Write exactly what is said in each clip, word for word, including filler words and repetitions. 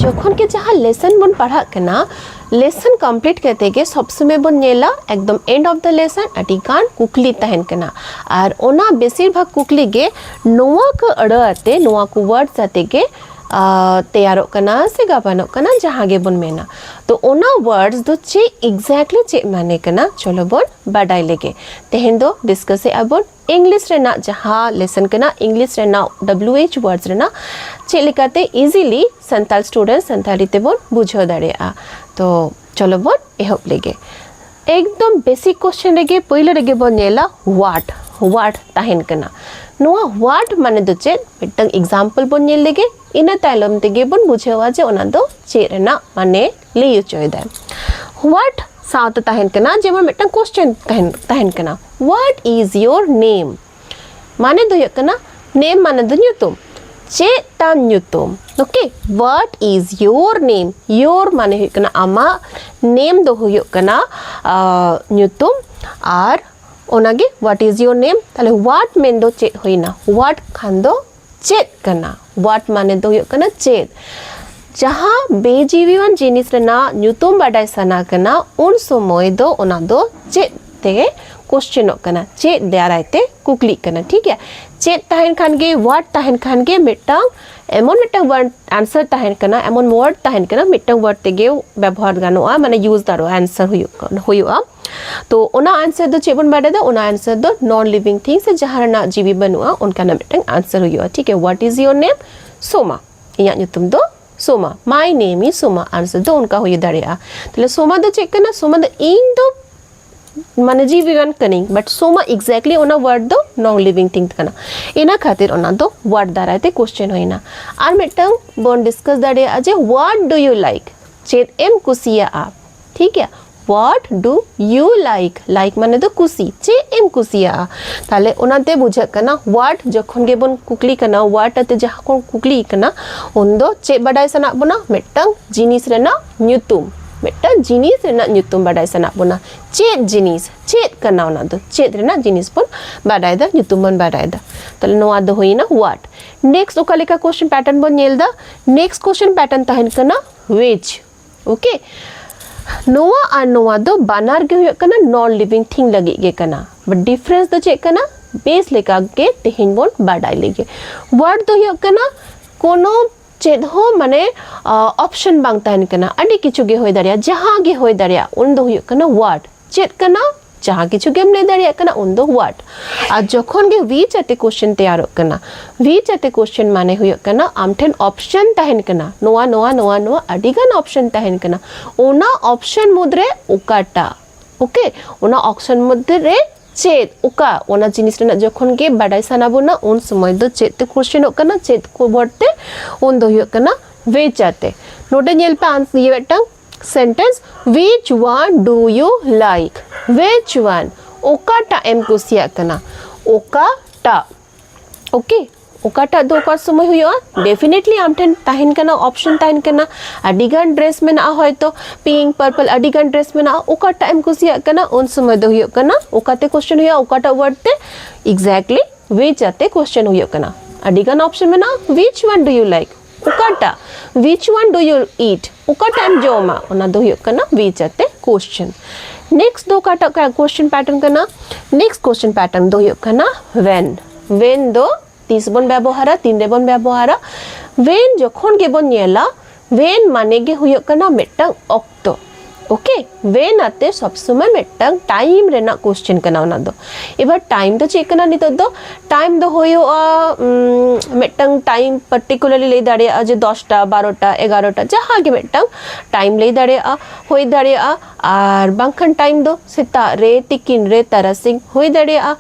ᱡᱚᱠᱷᱚᱱ ᱜᱮ ᱡᱟᱦᱟᱸ ᱞᱮᱥᱚᱱ ᱵᱚᱱ ᱯᱟᱲᱦᱟᱜ ᱠᱟᱱᱟ, ᱞᱮᱥᱚᱱ ᱠᱚᱢᱯᱞᱤᱴ ᱠᱟᱛᱮ ᱜᱮ ᱥᱚᱵ ᱥᱚᱢᱚᱭ ᱵᱚᱱ ᱧᱮᱞᱟ ᱮᱠᱫᱚᱢ ᱮᱱᱰ ᱚᱯᱷ ᱫᱟ ᱞᱮᱥᱚᱱ ᱟᱹᱰᱤ ᱜᱟᱱ ᱠᱩᱠᱞᱤ ᱛᱟᱦᱮᱱ ᱠᱟᱱᱟ᱾ ᱟᱨ ᱚᱱᱟ ᱵᱮᱥᱤᱨ ᱵᱷᱟᱜᱽ ᱠᱩᱠᱞᱤ ᱜᱮ ᱱᱚᱣᱟ ᱠᱚ ᱟᱹᱲᱟᱹ ᱟᱛᱮ, ᱱᱚᱣᱟ ᱠᱚ ᱣᱟᱨᱰᱥ ᱟᱛᱮ ᱜᱮ ᱟᱨ ᱛᱮᱭᱟᱨᱚᱜ ᱠᱟᱱᱟ ᱥᱮ ᱜᱟᱵᱟᱱᱚᱜ ᱠᱟᱱᱟ, ᱡᱟᱦᱟᱸ ᱜᱮᱵᱚᱱ ᱢᱮᱱᱟ᱾ ᱛᱚ ᱚᱱᱟ ᱣᱟᱨᱰᱥ ᱫᱚ ᱪᱮᱫ ᱮᱠᱡᱮᱠᱴᱞᱤ ᱪᱮᱫ ᱢᱟᱱᱮ ᱠᱟᱱᱟ, ᱪᱚᱞᱚ ᱵᱚᱱ ᱵᱟᱰᱟᱭ ᱞᱮᱜᱮ᱾ ᱛᱮᱦᱮᱧ ᱫᱚ ᱰᱤᱥᱠᱟᱥ ᱮᱫ ᱟᱵᱚᱱ ᱤᱝᱞᱤᱥ ᱨᱮᱱᱟᱜ ᱡᱟᱦᱟᱸ ᱞᱮᱥᱚᱱ ᱠᱟᱱᱟ, ᱤᱝᱞᱤᱥ ᱨᱮᱱᱟᱜ ᱰᱟᱵᱞᱤᱭᱩ ᱮᱭᱤᱪ ᱣᱟᱨᱰᱥ ᱨᱮᱱᱟᱜ ᱪᱮᱫ ᱞᱮᱠᱟᱛᱮ ᱤᱡᱤᱞᱤ ᱥᱟᱱᱛᱟᱲ ᱥᱴᱩᱰᱮᱱᱴ ᱥᱟᱱᱛᱟᱲᱤ ᱛᱮᱵᱚᱱ ᱵᱩᱡᱷᱟᱹᱣ ᱫᱟᱲᱮᱭᱟᱜᱼᱟ᱾ ᱛᱚ ᱪᱚᱞᱚ ᱵᱚᱱ ᱮᱦᱚᱵ ᱞᱮᱜᱮ᱾ ᱮᱠᱫᱚᱢ ᱵᱮᱥᱤᱠ ᱠᱚᱥᱪᱮᱱ ᱨᱮᱜᱮ ᱯᱳᱭᱞᱳ ᱨᱮᱜᱮ ᱵᱚᱱ ᱧᱮᱞᱟ ᱣᱟᱴ᱾ ᱣᱟᱴ ᱛᱟᱦᱮᱱ ᱠᱟᱱᱟ᱾ ᱱᱚᱣᱟ ᱣᱟᱴ ᱢᱟᱱᱮ ᱫᱚ ᱪᱮᱫ? ᱢᱤᱫᱴᱟᱝ ᱮᱠᱡᱟᱢᱯᱚᱞ ᱵᱚᱱ ᱧᱮᱞ ᱞᱮᱜᱮ, ᱤᱱᱟᱹ ᱛᱟᱭᱱᱚᱢ ᱛᱮᱜᱮ ᱵᱚᱱ ᱵᱩᱡᱷᱟᱹᱣᱟ ᱡᱮ ᱚᱱᱟ ᱫᱚ ᱪᱮᱫ ᱨᱮᱱᱟᱜ ᱢᱟᱱᱮ ᱞᱟᱹᱭ ᱦᱚᱪᱚᱭᱮᱫᱟᱭ᱾ ᱣᱟᱴ ᱥᱟᱶᱛᱮ ᱛᱟᱦᱮᱱ ᱠᱟᱱᱟ ᱡᱮᱢᱚᱱ ᱢᱤᱫᱴᱟᱝ ᱠᱚᱥᱪᱮᱱ ᱛᱟᱦᱮᱱ, ᱛᱟᱦᱮᱱ ᱠᱟᱱᱟ, "What is your name?" ᱢᱟᱱᱮ ᱫᱚ ᱦᱩᱭᱩᱜ ᱠᱟᱱᱟ, ᱱᱮᱢ ᱢᱟᱱᱮ ᱫᱚ ᱧᱩᱛᱩᱢ, ᱪᱮᱫ ᱛᱟᱢ ᱧᱩᱛᱩᱢ? Okay, what is your name? Your ᱢᱟᱱᱮ ᱦᱩᱭᱩᱜ ᱠᱟᱱᱟ ᱟᱢᱟᱜ, ᱱᱮᱢ ᱫᱚ ᱦᱩᱭᱩᱜ ᱠᱟᱱᱟ ᱟᱨ, ᱧᱩᱛᱩᱢ, ᱟᱨ ᱚᱱᱟᱜᱮ what is your name᱾ ᱛᱟᱦᱞᱮ ᱣᱟᱴ ᱢᱮᱱᱫᱚ ᱪᱮᱫ ᱦᱩᱭᱱᱟ? ᱣᱟᱴ ᱠᱷᱟᱱ ᱫᱚ ᱪᱮᱫ ᱠᱟᱱᱟ? ᱣᱟᱴ ᱢᱟᱱᱮ ᱫᱚ ᱦᱩᱭᱩᱜ ᱠᱟᱱᱟ ᱪᱮᱫ᱾ ᱡᱟᱦᱟᱸ ᱵᱮᱡᱤᱣᱤᱣᱟᱱ ᱡᱤᱱᱤᱥ ᱨᱮᱱᱟᱜ ᱧᱩᱛᱩᱢ ᱵᱟᱰᱟᱭ ᱥᱟᱱᱟ ᱠᱟᱱᱟ, ᱩᱱ ᱥᱚᱢᱚᱭ ᱫᱚ ᱚᱱᱟ ᱫᱚ ᱪᱮᱫ ᱛᱮ ᱠᱚᱥᱪᱮᱱᱚᱜ ᱠᱟᱱᱟ, ᱪᱮᱫ ᱫᱟᱨᱟᱭ ᱛᱮ ᱠᱩᱠᱞᱤᱜ ᱠᱟᱱᱟ, ᱴᱷᱤᱠ ᱜᱮᱭᱟ? ᱪᱮᱫ ᱛᱟᱦᱮᱱ ᱠᱷᱟᱱ ᱜᱮ, ᱣᱟᱴ ᱛᱟᱦᱮᱱ ᱠᱷᱟᱱ ᱜᱮ ᱢᱤᱫᱴᱟᱝ ᱮᱢᱚᱱ ᱢᱤᱫᱴᱟᱝ ᱣᱟᱨᱰ ᱟᱱᱥᱟᱨ ᱛᱟᱦᱮᱱ ᱠᱟᱱᱟ, ᱮᱢᱚᱱ ᱣᱟᱨᱰ ᱛᱟᱦᱮᱱ ᱠᱟᱱᱟ, ᱢᱤᱫᱴᱟᱝ ᱣᱟᱨᱰ ᱛᱮᱜᱮ ᱵᱮᱵᱚᱦᱟᱨ ᱜᱟᱱᱚᱜᱼᱟ, ᱢᱟᱱᱮ ᱤᱭᱩᱡᱽ ᱫᱟᱲᱮᱭᱟᱜᱼᱟ, ᱟᱱᱥᱟᱨ ᱦᱩᱭᱩᱜ ᱠᱟᱱᱟ, ᱦᱩᱭᱩᱜᱼᱟ᱾ ᱛᱚ ᱚᱱᱟ ᱟᱱᱥᱟᱨ ᱫᱚ ᱪᱮᱫ ᱵᱚᱱ ᱵᱟᱰᱟᱭ ᱫᱟ? ᱚᱱᱟ ᱟᱱᱥᱟᱨ ᱫᱚ ᱱᱚᱱ ᱞᱤᱵᱷᱤᱝ ᱛᱷᱤᱝ ᱥᱮ ᱡᱟᱦᱟᱸ ᱨᱮᱱᱟᱜ ᱡᱤᱣᱤ ᱵᱟᱹᱱᱩᱜᱼᱟ, ᱚᱱᱠᱟᱱᱟᱜ ᱢᱤᱫᱴᱟᱝ ᱟᱱᱥᱟᱨ ᱦᱩᱭᱩᱜᱼᱟ, ᱴᱷᱤᱠ ᱜᱮᱭᱟ? What is your name? ᱥᱳᱢᱟ᱾ ᱤᱧᱟᱹᱜ ᱧᱩᱛᱩᱢ ᱫᱚ ᱥᱳᱢᱟ, my name is ᱥᱳᱢᱟ, ᱟᱱᱥᱟᱨ ᱫᱚ ᱚᱱᱠᱟ ᱦᱩᱭ ᱫᱟᱲᱮᱭᱟᱜᱼᱟ᱾ ᱛᱟᱦᱞᱮ ᱥᱳᱢᱟ ᱫᱚ ᱪᱮᱫ ᱠᱟᱱᱟ? ᱥᱳᱢᱟ ᱫᱚ ᱤᱧ ᱫᱚ ᱢᱟᱱᱮ ᱡᱤᱣᱤᱣᱟᱱ ᱠᱟᱹᱱᱟᱹᱧ, but ᱥᱳᱢᱟ ᱮᱠᱡᱮᱠᱴᱞᱤ ᱚᱱᱟ ᱣᱟᱨᱰ ᱫᱚ ᱱᱚᱱ ᱞᱤᱵᱷᱤᱝ ᱛᱷᱤᱝ ᱠᱟᱱᱟ᱾ ᱤᱱᱟᱹ ᱠᱷᱟᱹᱛᱤᱨ ᱚᱱᱟ ᱫᱚ ᱣᱟᱴ ᱫᱟᱨᱟᱭ ᱛᱮ ᱠᱚᱥᱪᱮᱱ ᱦᱩᱭᱱᱟ᱾ ᱟᱨ ᱢᱤᱫᱴᱟᱝ ᱵᱚᱱ ᱰᱤᱥᱠᱟᱥ ᱫᱟᱲᱮᱭᱟᱜᱼᱟ ᱡᱮ what do you like? ᱪᱮᱫ ᱮᱢ ᱠᱩᱥᱤᱭᱟᱜᱼᱟ? ᱴᱷᱤᱠ ᱜᱮᱭᱟ? What do you like? Like ᱢᱟᱱᱮ ᱫᱚ ᱠᱩᱥᱤ, ᱪᱮᱫ ᱮᱢ ᱠᱩᱥᱤᱭᱟᱜᱼᱟ? ᱛᱟᱦᱞᱮ ᱚᱱᱟᱛᱮ ᱵᱩᱡᱷᱟᱹᱜ ᱠᱟᱱᱟ ᱣᱟᱴ ᱡᱚᱠᱷᱚᱱ ᱜᱮᱵᱚᱱ ᱠᱩᱠᱞᱤ ᱠᱟᱱᱟ, ᱣᱟᱴ ᱟᱛᱮ ᱡᱟᱦᱟᱸ ᱠᱚ ᱠᱩᱠᱞᱤ ᱠᱟᱱᱟ, ᱩᱱᱫᱚ ᱪᱮᱫ ᱵᱟᱰᱟᱭ ᱥᱟᱱᱟᱜ ᱵᱚᱱᱟ? ᱢᱤᱫᱴᱟᱝ ᱡᱤᱱᱤᱥ ᱨᱮᱱᱟᱜ ᱧᱩᱛᱩᱢ, ᱢᱤᱫᱴᱟᱝ ᱡᱤᱱᱤᱥ ᱨᱮᱱᱟᱜ ᱧᱩᱛᱩᱢ ᱵᱟᱰᱟᱭ ᱥᱟᱱᱟᱜ ᱵᱚᱱᱟ᱾ ᱪᱮᱫ ᱡᱤᱱᱤᱥ, ᱪᱮᱫ ᱠᱟᱱᱟ ᱚᱱᱟ ᱫᱚ, ᱪᱮᱫ ᱨᱮᱱᱟᱜ ᱡᱤᱱᱤᱥ ᱵᱚᱱ ᱵᱟᱰᱟᱭ ᱫᱟ, ᱧᱩᱛᱩᱢ ᱵᱚᱱ ᱵᱟᱰᱟᱭ ᱫᱟ᱾ ᱛᱟᱦᱞᱮ ᱱᱚᱣᱟ ᱫᱚ ᱦᱩᱭᱱᱟ what᱾ ᱱᱮᱠᱥᱴ ᱚᱠᱟ ᱞᱮᱠᱟ ᱠᱚᱥᱪᱮᱱ ᱯᱮᱴᱟᱨᱱ ᱵᱚᱱ ᱧᱮᱞ ᱫᱟ? ᱱᱮᱠᱥᱴ ᱠᱚᱥᱪᱮᱱ ᱯᱮᱴᱟᱨᱱ ᱛᱟᱦᱮᱱ ᱠᱟᱱᱟ which᱾ ᱳᱠᱮ, ᱱᱚᱣᱟ ᱟᱨ ᱱᱚᱣᱟ ᱫᱚ ᱵᱟᱱᱟᱨ ᱜᱮ ᱦᱩᱭᱩᱜ ᱠᱟᱱᱟ ᱱᱚᱱ ᱞᱤᱵᱷᱤᱝ ᱛᱷᱤᱝ ᱞᱟᱹᱜᱤᱫ ᱜᱮ ᱠᱟᱱᱟ᱾ ᱵᱟᱴ ᱰᱤᱯᱷᱟᱨᱮᱱᱥ ᱫᱚ ᱪᱮᱫ ᱠᱟᱱᱟ? ᱵᱮᱥ ᱞᱮᱠᱟ ᱜᱮ ᱛᱮᱦᱮᱧ ᱵᱚᱱ ᱵᱟᱰᱟᱭ ᱞᱮᱜᱮ᱾ ᱣᱟᱨᱰ ᱫᱚ ᱦᱩᱭᱩᱜ ᱠᱟᱱᱟ ᱠᱳᱱᱳ ᱪᱮᱫ ᱦᱚᱸ ᱢᱟᱱᱮ ᱚᱯᱥᱮᱱ ᱵᱟᱝ ᱛᱟᱦᱮᱱ ᱠᱟᱱᱟ, ᱟᱹᱰᱤ ᱠᱤᱪᱷᱩ ᱜᱮ ᱦᱩᱭ ᱫᱟᱲᱮᱭᱟᱜᱼᱟ, ᱡᱟᱦᱟᱸ ᱜᱮ ᱦᱩᱭ ᱫᱟᱲᱮᱭᱟᱜᱼᱟ, ᱩᱱ ᱫᱚ ᱦᱩᱭᱩᱜ ᱠᱟᱱᱟ ᱣᱟᱨᱰ᱾ ᱪᱮᱫ ᱠᱟᱱᱟ? ᱡᱟᱦᱟᱸ ᱠᱤᱪᱷᱩ ᱜᱮᱢ ᱞᱟᱹᱭ ᱫᱟᱲᱮᱭᱟᱜ ᱠᱟᱱᱟ, ᱩᱱ ᱫᱚ ᱣᱟᱨᱰ᱾ ᱟᱨ ᱡᱚᱠᱷᱚᱱ ᱜᱮ ᱣᱤᱪ ᱟᱛᱮ ᱠᱚᱥᱪᱮᱱ ᱛᱮᱭᱟᱨᱚᱜ ᱠᱟᱱᱟ, ᱣᱤᱪ ᱟᱛᱮ ᱠᱚᱥᱪᱮᱱ ᱢᱟᱱᱮ ᱦᱩᱭᱩᱜ ᱠᱟᱱᱟ ᱟᱢ ᱴᱷᱮᱱ ᱚᱯᱥᱮᱱ ᱛᱟᱦᱮᱱ ᱠᱟᱱᱟ, ᱱᱚᱣᱟ ᱱᱚᱣᱟ ᱱᱚᱣᱟ ᱱᱚᱣᱟ ᱟᱹᱰᱤ ᱜᱟᱱ ᱚᱯᱥᱮᱱ ᱛᱟᱦᱮᱱ ᱠᱟᱱᱟ, ᱚᱱᱟ ᱚᱯᱥᱮᱱ ᱢᱩᱫᱽᱨᱮ ᱚᱠᱟᱴᱟᱜ, ᱳᱠᱮ, ᱚᱱᱟ ᱚᱯᱥᱮᱱ ᱢᱚᱫᱽᱫᱷᱮ ᱨᱮ ᱪᱮᱫ, ᱚᱠᱟ, ᱚᱱᱟ ᱡᱤᱱᱤᱥ ᱨᱮᱱᱟᱜ ᱡᱚᱠᱷᱚᱱ ᱜᱮ ᱵᱟᱰᱟᱭ ᱥᱟᱱᱟ ᱵᱚᱱᱟ, ᱩᱱ ᱥᱚᱢᱚᱭ ᱫᱚ ᱪᱮᱫ ᱛᱮ ᱠᱚᱥᱪᱮᱱᱚᱜ ᱠᱟᱱᱟ, ᱪᱮᱫ ᱠᱚ ᱣᱟᱨᱰ ᱛᱮ, ᱩᱱ ᱫᱚ ᱦᱩᱭᱩᱜ ᱠᱟᱱᱟ ᱣᱤᱪ ᱟᱛᱮ᱾ ᱱᱚᱰᱮ ᱧᱮᱞ ᱯᱮ, ᱟᱱ-, ᱤᱭᱟᱹ ᱢᱤᱫᱴᱟᱝ sentence, which one do you like? Which one? ᱚᱠᱟᱴᱟᱜ ᱮᱢ ᱠᱩᱥᱤᱭᱟᱜ ᱠᱟᱱᱟ? ᱚᱠᱟᱴᱟᱜ? ᱳᱠᱮ, ᱚᱠᱟᱴᱟᱜ ᱫᱚ ᱚᱠᱟ ᱥᱚᱢᱚᱭ ᱦᱩᱭᱩᱜᱼᱟ? ᱰᱮᱯᱷᱤᱱᱮᱴᱞᱤ ᱟᱢ ᱴᱷᱮᱱ ᱛᱟᱦᱮᱱ ᱠᱟᱱᱟ, ᱚᱯᱥᱮᱱ ᱛᱟᱦᱮᱱ ᱠᱟᱱᱟ, ᱟᱹᱰᱤ ᱜᱟᱱ ᱰᱨᱮᱥ ᱢᱮᱱᱟᱜᱼᱟ, ᱦᱚᱭᱛᱳ ᱯᱤᱝᱠ, ᱯᱟᱨᱯᱞ, ᱟᱹᱰᱤ ᱜᱟᱱ ᱰᱨᱮᱥ ᱢᱮᱱᱟᱜᱼᱟ, ᱚᱠᱟᱴᱟᱜ ᱮᱢ ᱠᱩᱥᱤᱭᱟᱜ ᱠᱟᱱᱟ, ᱩᱱ ᱥᱚᱢᱚᱭ ᱫᱚ ᱦᱩᱭᱩᱜ ᱠᱟᱱᱟ, ᱚᱠᱟᱛᱮ ᱠᱚᱥᱪᱮᱱ ᱦᱩᱭᱩᱜᱼᱟ, ᱚᱠᱟᱴᱟᱜ ᱣᱟᱨᱰ ᱛᱮ? ᱮᱠᱡᱮᱠᱴᱞᱤ, ᱣᱤᱪ ᱟᱛᱮ ᱠᱚᱥᱪᱮᱱ ᱦᱩᱭᱩᱜ ᱠᱟᱱᱟ᱾ ᱟᱹᱰᱤ ᱜᱟᱱ ᱚᱯᱥᱮᱱ ᱢᱮᱱᱟᱜᱼᱟ, which one do you like? ᱚᱠᱟᱴᱟᱜ? Which one do you eat? ᱚᱠᱟᱴᱟᱜ ᱮᱢ ᱡᱚᱢᱟ? ᱚᱱᱟ ᱫᱚ ᱦᱩᱭᱩᱜ ᱠᱟᱱᱟ ᱣᱤᱪ ᱟᱛᱮ ᱠᱚᱥᱪᱮᱱ᱾ ᱱᱮᱠᱥᱴ ᱫᱚ ᱚᱠᱟᱴᱟᱜ ᱠᱚᱥᱪᱮᱱ ᱯᱮᱴᱟᱨᱱ ᱠᱟᱱᱟ? ᱱᱮᱠᱥᱴ ᱠᱚᱥᱪᱮᱱ ᱯᱮᱴᱟᱨᱱ ᱫᱚ ᱦᱩᱭᱩᱜ ᱠᱟᱱᱟ ᱣᱮᱱ᱾ ᱣᱮᱱ ᱫᱚ ᱛᱤᱥ ᱵᱚᱱ ᱵᱮᱵᱚᱦᱟᱨᱟ, ᱛᱤᱱ ᱨᱮᱵᱚᱱ ᱵᱮᱵᱚᱦᱟᱨᱟ? ᱣᱮᱱ ᱡᱚᱠᱷᱚᱱ ᱜᱮᱵᱚᱱ ᱧᱮᱞᱟ, ᱣᱮᱱ ᱢᱟᱱᱮ ᱜᱮ ᱦᱩᱭᱩᱜ ᱠᱟᱱᱟ ᱢᱤᱫᱴᱟᱝ ᱚᱠᱛᱚ᱾ ᱳᱠᱮ, ᱣᱮᱱ ᱟᱛᱮ ᱥᱚᱵ ᱥᱚᱢᱚᱭ ᱢᱤᱫᱴᱟᱝ ᱴᱟᱭᱤᱢ ᱨᱮᱱᱟᱜ ᱠᱚᱥᱪᱮᱱ ᱠᱟᱱᱟ ᱚᱱᱟ ᱫᱚ᱾ ᱮᱵᱟᱨ ᱴᱟᱭᱤᱢ ᱫᱚ ᱪᱮᱫ ᱠᱟᱱᱟ ᱱᱤᱛᱚᱜ ᱫᱚ? ᱴᱟᱭᱤᱢ ᱫᱚ ᱦᱩᱭᱩᱜᱼᱟ, ᱩᱢ, ᱢᱤᱫᱴᱟᱝ ᱴᱟᱭᱤᱢ ᱯᱟᱨᱴᱤᱠᱩᱞᱟᱨᱞᱤ ᱞᱟᱹᱭ ᱫᱟᱲᱮᱭᱟᱜᱼᱟ ᱡᱮ ᱫᱚᱥᱴᱟ, ᱵᱟᱨᱚᱴᱟ, ᱮᱜᱟᱨᱚᱴᱟ, ᱡᱟᱦᱟᱸ ᱜᱮ ᱢᱤᱫᱴᱟᱝ ᱴᱟᱭᱤᱢ ᱞᱟᱹᱭ ᱫᱟᱲᱮᱭᱟᱜᱼᱟ, ᱦᱩᱭ ᱫᱟᱲᱮᱭᱟᱜᱼᱟ᱾ ᱟᱨ ᱵᱟᱝᱠᱷᱟᱱ ᱴᱟᱭᱤᱢ ᱫᱚ ᱥᱮᱛᱟᱜ ᱨᱮ, ᱛᱤᱠᱤᱱ ᱨᱮ, ᱛᱟᱨᱟᱥᱤᱧ ᱦᱩᱭ ᱫᱟᱲᱮᱭᱟᱜᱼᱟ᱾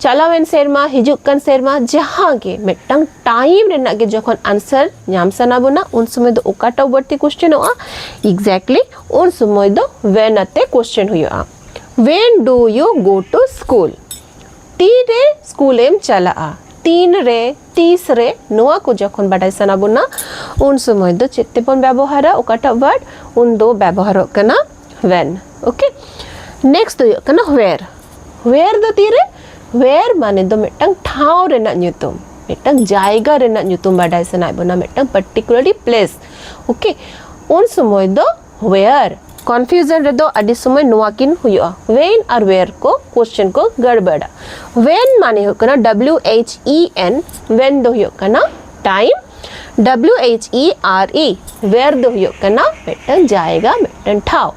ᱪᱟᱞᱟᱣᱮᱱ ᱥᱮᱨᱢᱟ, ᱦᱤᱡᱩᱜ ᱠᱟᱱ ᱥᱮᱨᱢᱟ, ᱡᱟᱦᱟᱸ ᱜᱮ ᱢᱤᱫᱴᱟᱝ ᱴᱟᱭᱤᱢ ᱨᱮᱱᱟᱜ ᱜᱮ ᱡᱚᱠᱷᱚᱱ ᱟᱱᱥᱟᱨ ᱧᱟᱢ ᱥᱟᱱᱟ ᱵᱚᱱᱟ, ᱩᱱ ᱥᱚᱢᱚᱭ ᱫᱚ ᱚᱠᱟᱴᱟᱜ ᱵᱟᱹᱲᱛᱤ ᱠᱚᱥᱪᱮᱱᱚᱜᱼᱟ? ᱮᱠᱡᱮᱠᱴᱞᱤ, ᱩᱱ ᱥᱚᱢᱚᱭ ᱫᱚ ᱣᱮᱱ ᱟᱛᱮ ᱠᱚᱥᱪᱮᱱ ᱦᱩᱭᱩᱜᱼᱟ᱾ When do you go to school? ᱛᱤᱨᱮ ᱥᱠᱩᱞᱮᱢ ᱪᱟᱞᱟᱜᱼᱟ? ᱛᱤᱱ ᱨᱮ, ᱛᱤᱥ ᱨᱮ, ᱱᱚᱣᱟ ᱠᱚ ᱡᱚᱠᱷᱚᱱ ᱵᱟᱰᱟᱭ ᱥᱟᱱᱟ ᱵᱚᱱᱟ, ᱩᱱ ᱥᱚᱢᱚᱭ ᱫᱚ ᱪᱮᱫ ᱛᱮᱵᱚᱱ ᱵᱮᱵᱚᱦᱟᱨᱟ? ᱚᱠᱟᱴᱟᱜ ᱣᱟᱨᱰ? ᱩᱱ ᱫᱚ ᱵᱮᱵᱚᱦᱟᱨᱚᱜ ᱠᱟᱱᱟ ᱣᱮᱱ᱾ ᱳᱠᱮ, ᱱᱮᱠᱥᱴ ᱫᱚ ᱦᱩᱭᱩᱜ ᱠᱟᱱᱟ ᱦᱩᱭᱮᱨ᱾ ᱦᱩᱭᱮᱨ ᱫᱚ ᱛᱤᱨᱮ? ᱦᱩᱭᱮᱨ ᱢᱟᱱᱮ ᱫᱚ ᱢᱤᱫᱴᱟᱝ ᱴᱷᱟᱶ ᱨᱮᱱᱟᱜ ᱧᱩᱛᱩᱢ, ᱢᱤᱫᱴᱟᱝ ᱡᱟᱭᱜᱟ ᱨᱮᱱᱟᱜ ᱧᱩᱛᱩᱢ ᱵᱟᱰᱟᱭ ᱥᱟᱱᱟᱭᱮᱫ ᱵᱚᱱᱟ, ᱢᱤᱫᱴᱟᱝ ᱯᱟᱨᱴᱤᱠᱩᱞᱟᱨᱞᱤ ᱯᱞᱮᱥ᱾ ᱳᱠᱮ, ᱩᱱ ᱥᱚᱢᱚᱭ ᱫᱚ ᱦᱩᱭᱮᱨ᱾ ᱠᱚᱱᱯᱷᱤᱭᱩᱡᱚᱱ ᱨᱮᱫᱚ ᱟᱹᱰᱤ ᱥᱚᱢᱚᱭ ᱱᱚᱣᱟ ᱠᱤᱱ ᱦᱩᱭᱩᱜᱼᱟ, ᱣᱮᱱ ᱟᱨ ᱦᱩᱭᱮᱨ ᱠᱚ ᱠᱚᱥᱪᱮᱱ ᱠᱚ ᱜᱟᱲᱵᱟᱲᱟ᱾ ᱣᱮᱱ ᱢᱟᱱᱮ ᱦᱩᱭᱩᱜ ᱠᱟᱱᱟ W H E N, ᱣᱮᱱ ᱫᱚ ᱦᱩᱭᱩᱜ ᱠᱟᱱᱟ time, W H E R E, ᱦᱩᱭᱮᱨ ᱫᱚ ᱦᱩᱭᱩᱜ ᱠᱟᱱᱟ ᱢᱤᱫᱴᱟᱝ ᱡᱟᱭᱜᱟ, ᱢᱤᱫᱴᱟᱝ ᱴᱷᱟᱶ᱾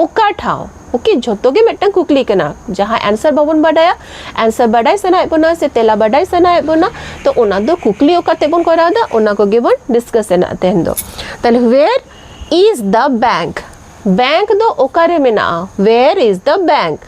ᱚᱠᱟ ᱴᱷᱟᱶ? ᱳᱠᱮ, ᱡᱷᱚᱛᱚ ᱜᱮ ᱢᱤᱫᱴᱟᱝ ᱠᱩᱠᱞᱤ ᱠᱟᱱᱟ᱾ ᱡᱟᱦᱟᱸ ᱟᱱᱥᱟᱨ ᱵᱟᱵᱚᱱ ᱵᱟᱰᱟᱭᱟ, ᱟᱱᱥᱟᱨ ᱵᱟᱰᱟᱭ ᱥᱟᱱᱟᱭᱮᱫ ᱵᱚᱱᱟ ᱥᱮ ᱛᱮᱞᱟ ᱵᱟᱰᱟᱭ ᱥᱟᱱᱟᱭᱮᱫ ᱵᱚᱱᱟ, ᱛᱚ ᱚᱱᱟ ᱫᱚ ᱠᱩᱠᱞᱤ ᱚᱠᱟᱛᱮ ᱵᱚᱱ ᱠᱚᱨᱟᱣ ᱮᱫᱟ, ᱚᱱᱟ ᱠᱚᱜᱮ ᱵᱚᱱ ᱰᱤᱥᱠᱟᱥ ᱮᱱᱟ ᱛᱮᱦᱮᱧ ᱫᱚ᱾ ᱛᱟᱦᱞᱮ where is the bank? Bank ᱫᱚ ᱚᱠᱟᱨᱮ ᱢᱮᱱᱟᱜᱼᱟ? Where is the bank?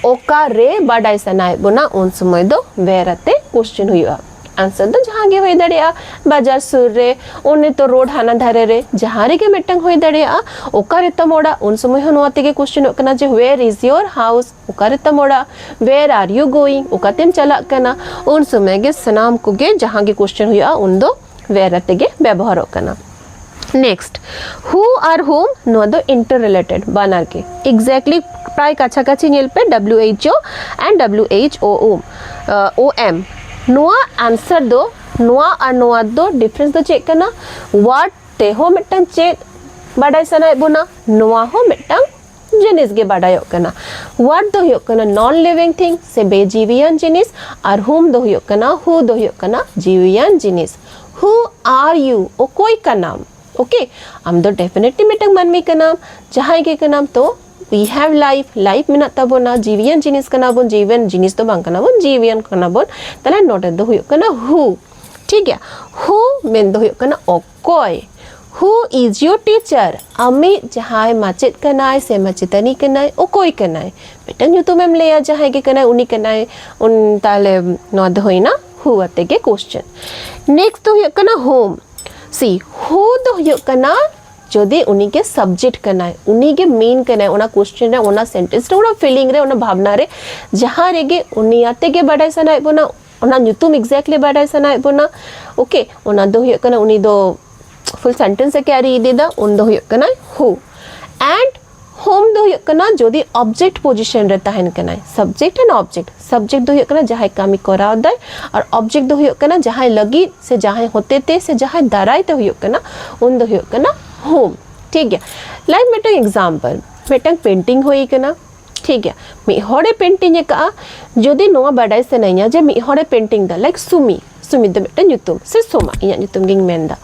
ᱚᱠᱟᱨᱮ ᱵᱟᱰᱟᱭ ᱥᱟᱱᱟᱭᱮᱫ ᱵᱚᱱᱟ, ᱩᱱ ᱥᱚᱢᱚᱭ ᱫᱚ ᱣᱮᱨ ᱟᱛᱮ ᱠᱚᱥᱪᱮᱱ ᱦᱩᱭᱩᱜᱼᱟ᱾ ᱟᱱᱥᱟᱨ ᱫᱚ ᱡᱟᱦᱟᱸ ᱜᱮ ᱦᱩᱭ ᱫᱟᱲᱮᱭᱟᱜᱼᱟ, ᱵᱟᱡᱟᱨ ᱥᱩᱨ ᱨᱮ, ᱩᱱᱤ ᱛᱚ ᱨᱳᱰ ᱦᱟᱱᱟ ᱫᱷᱟᱨᱮ ᱨᱮ, ᱡᱟᱦᱟᱸ ᱨᱮᱜᱮ ᱢᱤᱫᱴᱟᱝ ᱦᱩᱭ ᱫᱟᱲᱮᱭᱟᱜᱼᱟ᱾ ᱚᱠᱟᱨᱮ ᱛᱟᱢ ᱚᱲᱟᱜ? ᱩᱱ ᱥᱚᱢᱚᱭ ᱦᱚᱸ ᱱᱚᱣᱟ ᱛᱮᱜᱮ ᱠᱚᱥᱪᱮᱱᱚᱜ ᱠᱟᱱᱟ ᱡᱮ where is your house? ᱚᱠᱟᱨᱮ ᱛᱟᱢ ᱚᱲᱟᱜ? Where are you going? ᱚᱠᱟᱛᱮᱢ ᱪᱟᱞᱟᱜ ᱠᱟᱱᱟ? ᱩᱱ ᱥᱚᱢᱚᱭ ᱜᱮ ᱥᱟᱱᱟᱢ ᱠᱚᱜᱮ ᱡᱟᱦᱟᱸ ᱜᱮ ᱠᱚᱥᱪᱮᱱ ᱦᱩᱭᱩᱜᱼᱟ, ᱩᱱ ᱫᱚ ᱣᱮᱨ ᱟᱛᱮ ᱜᱮ ᱵᱮᱵᱚᱦᱟᱨᱚᱜ ᱠᱟᱱᱟ᱾ ᱱᱮᱠᱥᱴ, who ᱟᱨ whom, ᱱᱚᱣᱟ ᱫᱚ ᱤᱱᱴᱟᱨ ᱨᱤᱞᱮᱴᱮᱰ ᱵᱟᱱᱟᱨ ᱜᱮ᱾ ᱮᱠᱡᱮᱠᱴᱞᱤ ᱯᱨᱟᱭ ᱠᱟᱪᱷᱟ ᱠᱟᱪᱷᱤ ᱧᱮᱞ ᱯᱮ, W H O and W H O M, O M᱾ ᱱᱚᱣᱟ ᱟᱱᱥᱟᱨ ᱫᱚ, ᱱᱚᱣᱟ ᱟᱨ ᱱᱚᱣᱟ ᱫᱚ ᱰᱤᱯᱷᱟᱨᱮᱱᱥ ᱫᱚ ᱪᱮᱫ ᱠᱟᱱᱟ? ᱣᱟᱨᱰ ᱛᱮᱦᱚᱸ ᱢᱤᱫᱴᱟᱝ ᱪᱮᱫ ᱵᱟᱰᱟᱭ ᱥᱟᱱᱟᱭᱮᱫ ᱵᱚᱱᱟ, ᱱᱚᱣᱟ ᱦᱚᱸ ᱢᱤᱫᱴᱟᱝ ᱡᱤᱱᱤᱥ ᱜᱮ ᱵᱟᱰᱟᱭᱚᱜ ᱠᱟᱱᱟ᱾ ᱣᱟᱨᱰ ᱫᱚ ᱦᱩᱭᱩᱜ ᱠᱟᱱᱟ ᱱᱚᱱ ᱞᱤᱵᱷᱤᱝ ᱛᱷᱤᱝ ᱥᱮ ᱵᱮᱡᱤᱣᱤᱭᱟᱱ ᱡᱤᱱᱤᱥ, ᱟᱨ ᱦᱩᱢ ᱫᱚ ᱦᱩᱭᱩᱜ ᱠᱟᱱᱟ, ᱦᱩ ᱫᱚ ᱦᱩᱭᱩᱜ ᱠᱟᱱᱟ ᱡᱤᱣᱤᱭᱟᱱ ᱡᱤᱱᱤᱥ᱾ Who are you? ᱚᱠᱚᱭ ᱠᱟᱱᱟᱢ? ᱳᱠᱮ, ᱟᱢ ᱫᱚ ᱰᱮᱯᱷᱤᱱᱮᱴᱞᱤ ᱢᱤᱫᱴᱟᱝ ᱢᱟᱹᱱᱢᱤ ᱠᱟᱱᱟᱢ, ᱡᱟᱦᱟᱸᱭ ᱜᱮ ᱠᱟᱱᱟᱢ, ᱛᱚ we have life, ᱞᱟᱭᱤᱯᱷ ᱢᱮᱱᱟᱜ ᱛᱟᱵᱚᱱᱟ, ᱡᱤᱣᱤᱭᱟᱱ ᱡᱤᱱᱤᱥ ᱠᱟᱱᱟ ᱵᱚᱱ, ᱡᱤᱣᱤᱭᱟᱱ ᱡᱤᱱᱤᱥ ᱫᱚ ᱵᱟᱝ ᱠᱟᱱᱟ ᱵᱚᱱ, ᱡᱤᱣᱤᱭᱟᱱ ᱠᱟᱱᱟ ᱵᱚᱱ᱾ ᱛᱟᱦᱞᱮ ᱱᱚᱰᱮ ᱫᱚ ᱦᱩᱭᱩᱜ ᱠᱟᱱᱟ who, ᱴᱷᱤᱠ ᱜᱮᱭᱟ? Who ᱢᱮᱱ ᱫᱚ ᱦᱩᱭᱩᱜ ᱠᱟᱱᱟ ᱚᱠᱚᱭ᱾ Who is your teacher? ᱟᱢᱤᱡ ᱡᱟᱦᱟᱸᱭ ᱢᱟᱪᱮᱫ ᱠᱟᱱᱟᱭ ᱥᱮ ᱢᱟᱪᱮᱛᱟᱹᱱᱤ ᱠᱟᱱᱟᱭ, ᱚᱠᱚᱭ ᱠᱟᱱᱟᱭ? ᱢᱤᱫᱴᱟᱝ ᱧᱩᱛᱩᱢᱮᱢ ᱞᱟᱹᱭᱟ, ᱡᱟᱦᱟᱸᱭ ᱜᱮ ᱠᱟᱱᱟᱭ, ᱩᱱᱤ ᱠᱟᱱᱟᱭ, ᱩᱱ, ᱛᱟᱦᱞᱮ ᱱᱚᱣᱟ ᱫᱚ ᱦᱩᱭᱱᱟ who ᱟᱛᱮ ᱜᱮ ᱠᱚᱥᱪᱮᱱ᱾ ᱱᱮᱠᱥᱴ ᱫᱚ ᱦᱩᱭᱩᱜ ᱠᱟᱱᱟ whom᱾ See, who ᱫᱚ ᱦᱩᱭᱩᱜ ᱠᱟᱱᱟ ᱡᱩᱫᱤ ᱩᱱᱤ ᱜᱮ ᱥᱟᱵᱡᱮᱠᱴ ᱠᱟᱱᱟᱭ, ᱩᱱᱤ ᱜᱮ ᱢᱮᱱ ᱠᱟᱱᱟᱭ ᱚᱱᱟ ᱠᱚᱥᱪᱮᱱ ᱨᱮ, ᱚᱱᱟ ᱥᱮᱱᱴᱮᱱᱥ ᱨᱮ, ᱚᱱᱟ ᱯᱷᱤᱞᱤᱝ ᱨᱮ, ᱚᱱᱟ ᱵᱷᱟᱵᱽᱱᱟ ᱨᱮ, ᱡᱟᱦᱟᱸ ᱨᱮᱜᱮ ᱩᱱᱤ ᱟᱛᱮ ᱜᱮ ᱵᱟᱰᱟᱭ ᱥᱟᱱᱟᱭᱮᱫ ᱵᱚᱱᱟ, ᱚᱱᱟ ᱧᱩᱛᱩᱢ exactly ᱵᱟᱰᱟᱭ ᱥᱟᱱᱟᱭᱮᱫ ᱵᱚᱱᱟ, okay, ᱚᱱᱟ ᱫᱚ ᱦᱩᱭᱩᱜ ᱠᱟᱱᱟ ᱩᱱᱤ ᱫᱚ full sentence ᱮ carry ᱤᱫᱤᱭᱮᱫᱟ, ᱩᱱ ᱫᱚ ᱦᱩᱭᱩᱜ ᱠᱟᱱᱟᱭ who᱾ And whom ᱫᱚ ᱦᱩᱭᱩᱜ ᱠᱟᱱᱟ ᱡᱩᱫᱤ object position ᱨᱮ ᱛᱟᱦᱮᱱ ᱠᱟᱱᱟᱭ, subject and object᱾ Subject ᱫᱚ ᱦᱩᱭᱩᱜ ᱠᱟᱱᱟ ᱡᱟᱦᱟᱸᱭ ᱠᱟᱹᱢᱤ ᱠᱚᱨᱟᱣ ᱫᱟᱭ, ᱟᱨ object ᱫᱚ ᱦᱩᱭᱩᱜ ᱠᱟᱱᱟ ᱡᱟᱦᱟᱸᱭ ᱞᱟᱹᱜᱤᱫ ᱥᱮ ᱡᱟᱦᱟᱸᱭ ᱦᱚᱛᱮ ᱛᱮ ᱥᱮ ᱡᱟᱦᱟᱸᱭ ᱫᱟᱨᱟᱭ ᱛᱮ ᱦᱩᱭᱩᱜ ᱠᱟᱱᱟ, ᱩᱱ ᱫᱚ ᱦᱩᱭᱩᱜ ᱠᱟᱱᱟ whom᱾ ᱴᱷᱤᱠ ᱜᱮᱭᱟ, like ᱢᱤᱫᱴᱟᱝ example, ᱢᱤᱫᱴᱟᱝ painting ᱦᱩᱭ ᱠᱟᱱᱟ, ᱴᱷᱤᱠ ᱜᱮᱭᱟ, ᱢᱤᱫ ᱦᱚᱲᱮ painting ᱟᱠᱟᱫᱼᱟ᱾ ᱡᱩᱫᱤ ᱱᱚᱣᱟ ᱵᱟᱰᱟᱭ ᱥᱟᱱᱟᱧᱟ ᱡᱮ ᱢᱤᱫ ᱦᱚᱲᱮ painting ᱫᱟ, like ᱥᱩᱢᱤ, ᱥᱩᱢᱤ ᱫᱚ ᱢᱤᱫᱴᱟᱝ ᱧᱩᱛᱩᱢ ᱥᱮ ᱥᱳᱢᱟ, ᱤᱧᱟᱹᱜ ᱧᱩᱛᱩᱢ ᱜᱤᱧ ᱢᱮᱱᱫᱟ,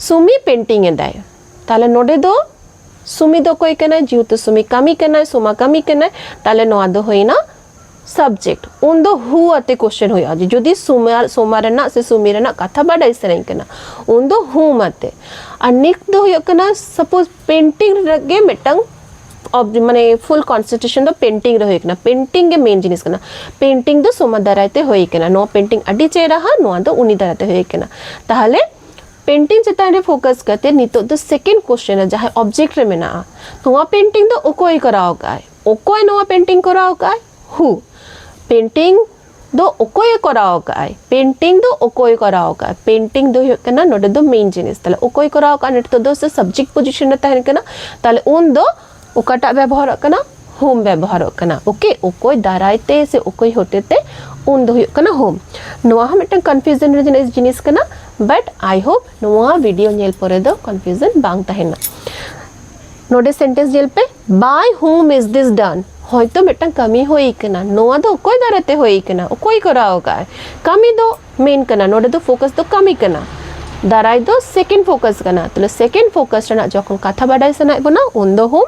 ᱥᱩᱢᱤ painting ᱮᱫᱟᱭ, ᱛᱟᱦᱞᱮ ᱱᱚᱰᱮ ᱫᱚ ᱥᱩᱢᱤ ᱫᱚ ᱚᱠᱚᱭ ᱠᱟᱱᱟᱭ? ᱡᱮᱦᱮᱛᱩ ᱥᱩᱢᱤ ᱠᱟᱹᱢᱤ ᱠᱟᱱᱟᱭ, ᱥᱳᱢᱟ ᱠᱟᱹᱢᱤ ᱠᱟᱱᱟᱭ, ᱛᱟᱦᱞᱮ ᱱᱚᱣᱟ ᱫᱚ ᱦᱩᱭᱱᱟ subject᱾ ᱩᱱ ᱫᱚ who ᱟᱛᱮ question ᱦᱩᱭᱩᱜᱼᱟ᱾ ᱡᱩᱫᱤ ᱥᱳᱢᱟ, ᱥᱳᱢᱟ ᱨᱮᱱᱟᱜ ᱥᱮ ᱥᱩᱢᱤ ᱨᱮᱱᱟᱜ ᱠᱟᱛᱷᱟ ᱵᱟᱰᱟᱭ ᱥᱟᱱᱟᱧ ᱠᱟᱱᱟ, ᱩᱱ ᱫᱚ whom ᱟᱛᱮ᱾ ᱟᱨ next ᱫᱚ ᱦᱩᱭᱩᱜ ᱠᱟᱱᱟ, suppose painting ᱨᱮᱜᱮ ᱢᱤᱫᱴᱟᱝ ob-, ᱢᱟᱱᱮ full concentration ᱫᱚ painting ᱨᱮ ᱦᱩᱭ ᱠᱟᱱᱟ, painting ᱜᱮ main ᱡᱤᱱᱤᱥ ᱠᱟᱱᱟ, painting ᱫᱚ ᱥᱳᱢᱟ ᱫᱟᱨᱟᱭ ᱛᱮ ᱦᱩᱭ ᱠᱟᱱᱟ, ᱱᱚᱣᱟ painting ᱟᱹᱰᱤ ᱪᱮᱦᱨᱟᱦᱟ, ᱱᱚᱣᱟ ᱫᱚ ᱩᱱᱤ ᱫᱟᱨᱟᱭ ᱛᱮ ᱦᱩᱭ ᱠᱟᱱᱟ᱾ ᱛᱟᱦᱞᱮ painting ᱪᱮᱛᱟᱱ ᱨᱮ focus ᱠᱟᱛᱮ ᱱᱤᱛᱚᱜ ᱫᱚ second question ᱨᱮ ᱡᱟᱦᱟᱸ object ᱨᱮ ᱢᱮᱱᱟᱜᱼᱟ, ᱱᱚᱣᱟ painting ᱫᱚ ᱚᱠᱚᱭ ᱠᱚᱨᱟᱣ ᱟᱠᱟᱫᱼᱟᱭ? ᱚᱠᱚᱭ ᱱᱚᱣᱟ painting ᱠᱚᱨᱟᱣ ᱟᱠᱟᱫᱼᱟᱭ? Who᱾ Painting ᱫᱚ ᱚᱠᱚᱭᱮ ᱠᱚᱨᱟᱣ ᱟᱠᱟᱫᱼᱟᱭ? Painting ᱫᱚ ᱚᱠᱚᱭ ᱠᱚᱨᱟᱣ ᱟᱠᱟᱫᱼᱟᱭ? Painting ᱫᱚ ᱦᱩᱭᱩᱜ ᱠᱟᱱᱟ ᱱᱚᱰᱮ ᱫᱚ main ᱡᱤᱱᱤᱥ᱾ ᱛᱟᱦᱞᱮ ᱚᱠᱚᱭ ᱠᱚᱨᱟᱣ ᱟᱠᱟᱫᱼᱟ ᱱᱤᱛᱚᱜ ᱫᱚ ᱥᱮ subject position ᱨᱮ ᱛᱟᱦᱮᱱ ᱠᱟᱱᱟ, ᱛᱟᱦᱞᱮ ᱩᱱ ᱫᱚ ᱚᱠᱟᱴᱟᱜ ᱵᱮᱵᱚᱦᱟᱨᱚᱜ ᱠᱟᱱᱟ? Whom ᱵᱮᱵᱚᱦᱟᱨᱚᱜ ᱠᱟᱱᱟ, okay? ᱚᱠᱚᱭ ᱫᱟᱨᱟᱭ ᱛᱮ ᱥᱮ ᱚᱠᱚᱭ ᱦᱚᱛᱮ ᱛᱮ, ᱩᱱ ᱫᱚ ᱦᱩᱭᱩᱜ ᱠᱟᱱᱟ whom᱾ ᱱᱚᱣᱟ ᱦᱚᱸ ᱢᱤᱫᱴᱟᱝ confusion ᱨᱮ ᱡᱤᱱᱤᱥ, ᱡᱤᱱᱤᱥ ᱠᱟᱱᱟ, but I hope ᱱᱚᱣᱟ video ᱧᱮᱞ ᱯᱚᱨᱮ ᱫᱚ confusion ᱵᱟᱝ ᱛᱟᱦᱮᱱᱟ᱾ ᱱᱚᱰᱮ sentence ᱧᱮᱞ ᱯᱮ, by whom is this done? ᱦᱚᱭᱛᱳ ᱢᱤᱫᱴᱟᱝ ᱠᱟᱹᱢᱤ ᱦᱩᱭ ᱠᱟᱱᱟ, ᱱᱚᱣᱟ ᱫᱚ ᱚᱠᱚᱭ ᱫᱟᱨᱟᱭ ᱛᱮ ᱦᱩᱭ ᱠᱟᱱᱟ, ᱚᱠᱚᱭ ᱠᱚᱨᱟᱣ ᱟᱠᱟᱫᱼᱟᱭ? ᱠᱟᱹᱢᱤ ᱫᱚ main ᱠᱟᱱᱟ, ᱱᱚᱰᱮ ᱫᱚ focus ᱫᱚ ᱠᱟᱹᱢᱤ ᱠᱟᱱᱟ, ᱫᱟᱨᱟᱭ ᱫᱚ second focus ᱠᱟᱱᱟ᱾ ᱛᱟᱦᱞᱮ second focus ᱨᱮᱱᱟᱜ ᱡᱚᱠᱷᱚᱱ ᱠᱟᱛᱷᱟ ᱵᱟᱰᱟᱭ ᱥᱟᱱᱟᱭᱮᱫ ᱵᱚᱱᱟ, ᱩᱱ ᱫᱚ whom,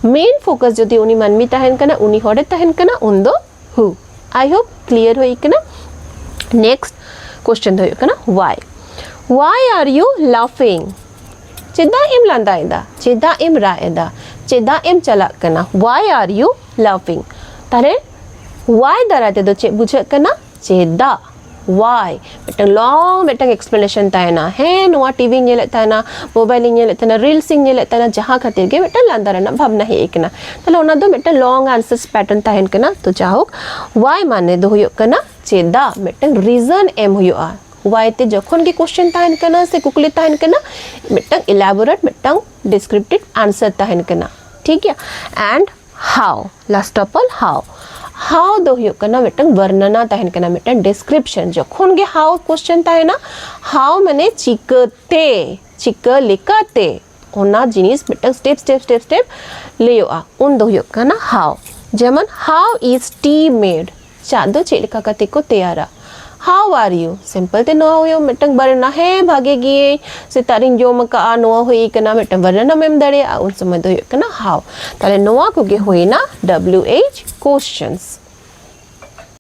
main focus ᱡᱩᱫᱤ ᱩᱱᱤ ᱢᱟᱹᱱᱢᱤ ᱛᱟᱦᱮᱱ ᱠᱟᱱᱟ, ᱩᱱᱤ ᱦᱚᱲᱮ ᱛᱟᱦᱮᱱ ᱠᱟᱱᱟ, ᱩᱱ ᱫᱚ who᱾ I hope clear ᱦᱩᱭ ᱠᱟᱱᱟ᱾ Next question ᱫᱚ ᱦᱩᱭᱩᱜ ᱠᱟᱱᱟ why. Why are you laughing? ᱪᱮᱫᱟᱜ ᱮᱢ ᱞᱟᱸᱫᱟᱭᱮᱫᱟ? ᱪᱮᱫᱟᱜ ᱮᱢ ᱨᱟᱜ ᱮᱫᱟ? ᱪᱮᱫᱟᱜ ᱮᱢ ᱪᱟᱞᱟᱜ ᱠᱟᱱᱟ? Why are you laughing? ᱛᱟᱦᱞᱮ why ᱫᱟᱨᱟᱭ ᱛᱮᱫᱚ ᱪᱮᱫ ᱵᱩᱡᱷᱟᱹᱜ ᱠᱟᱱᱟ? ᱪᱮᱫᱟᱜ᱾ Why ᱢᱤᱫᱴᱟᱝ long ᱢᱤᱫᱴᱟᱝ explanation ᱛᱟᱦᱮᱱᱟ᱾ ᱦᱮᱸ, ᱱᱚᱣᱟ TV ᱧᱮᱞᱮᱫ ᱛᱟᱦᱮᱱᱟ, mobile ᱤᱧ ᱧᱮᱞᱮᱫ ᱛᱟᱦᱮᱱᱟ, reels ᱤᱧ ᱧᱮᱞᱮᱫ ᱛᱟᱦᱮᱱᱟ, ᱡᱟᱦᱟᱸ ᱠᱷᱟᱹᱛᱤᱨ ᱜᱮ ᱢᱤᱫᱴᱟᱝ ᱞᱟᱸᱫᱟ ᱨᱮᱱᱟᱜ ᱵᱷᱟᱵᱽᱱᱟ ᱦᱮᱡ ᱟᱠᱟᱱᱟ᱾ ᱛᱟᱦᱞᱮ ᱚᱱᱟ ᱫᱚ ᱢᱤᱫᱴᱟᱝ long answers pattern ᱛᱟᱦᱮᱱ ᱠᱟᱱᱟ᱾ ᱛᱚ ᱡᱟᱭᱦᱳᱠ, why ᱢᱟᱱᱮ ᱫᱚ ᱦᱩᱭᱩᱜ ᱠᱟᱱᱟ ᱪᱮᱫᱟᱜ ᱢᱤᱫᱴᱟᱝ reason ᱮᱢ ᱦᱩᱭᱩᱜᱼᱟ᱾ Why ᱛᱮ ᱡᱚᱠᱷᱚᱱ ᱜᱮ question ᱛᱟᱦᱮᱱ ᱠᱟᱱᱟ ᱥᱮ ᱠᱩᱠᱞᱤ ᱛᱟᱦᱮᱱ ᱠᱟᱱᱟ, ᱢᱤᱫᱴᱟᱝ elaborate, ᱢᱤᱫᱴᱟᱝ descriptive answer ᱛᱟᱦᱮᱱ ᱠᱟᱱᱟ, ᱴᱷᱤᱠ ᱜᱮᱭᱟ᱾ And how, last of all, how. How ᱫᱚ ᱦᱩᱭᱩᱜ ᱠᱟᱱᱟ ᱢᱤᱫᱴᱟᱝ ᱵᱚᱨᱱᱚᱱᱟ ᱛᱟᱦᱮᱱ ᱠᱟᱱᱟ, ᱢᱤᱫᱴᱟᱝ description᱾ ᱡᱚᱠᱷᱚᱱ ᱜᱮ how question ᱛᱟᱦᱮᱱᱟ, how ᱢᱟᱱᱮ ᱪᱤᱠᱟᱹᱛᱮ, ᱪᱤᱠᱟᱹ ᱞᱮᱠᱟᱛᱮ, ᱚᱱᱟ ᱡᱤᱱᱤᱥ ᱢᱤᱫᱴᱟᱝ step step step step ᱞᱟᱹᱭᱚᱜᱼᱟ, ᱩᱱ ᱫᱚ ᱦᱩᱭᱩᱜ ᱠᱟᱱᱟ how᱾ ᱡᱮᱢᱚᱱ, how is tea made? ᱪᱟ ᱫᱚ ᱪᱮᱫ ᱞᱮᱠᱟ ᱠᱟᱛᱮ ᱠᱚ ᱛᱮᱭᱟᱨᱟ? How are you? Simple ᱛᱮ ᱱᱚᱣᱟ ᱦᱩᱭᱩᱜ ᱢᱤᱫᱴᱟᱝ ᱵᱚᱨᱱᱚᱱᱟ, ᱦᱮᱸ ᱵᱷᱟᱜᱮ ᱜᱤᱭᱟᱹᱧ, ᱥᱮᱛᱟᱜ ᱨᱤᱧ ᱡᱚᱢ ᱟᱠᱟᱫᱼᱟ, ᱱᱚᱣᱟ ᱦᱩᱭ ᱠᱟᱱᱟ, ᱢᱤᱫᱴᱟᱝ ᱵᱚᱨᱱᱚᱱᱟᱢ ᱮᱢ ᱫᱟᱲᱮᱭᱟᱜᱼᱟ, ᱩᱱ ᱥᱚᱢᱚᱭ ᱫᱚ ᱦᱩᱭᱩᱜ ᱠᱟᱱᱟ how᱾ ᱛᱟᱦᱞᱮ ᱱᱚᱣᱟ ᱠᱚᱜᱮ ᱦᱩᱭᱱᱟ W H questions᱾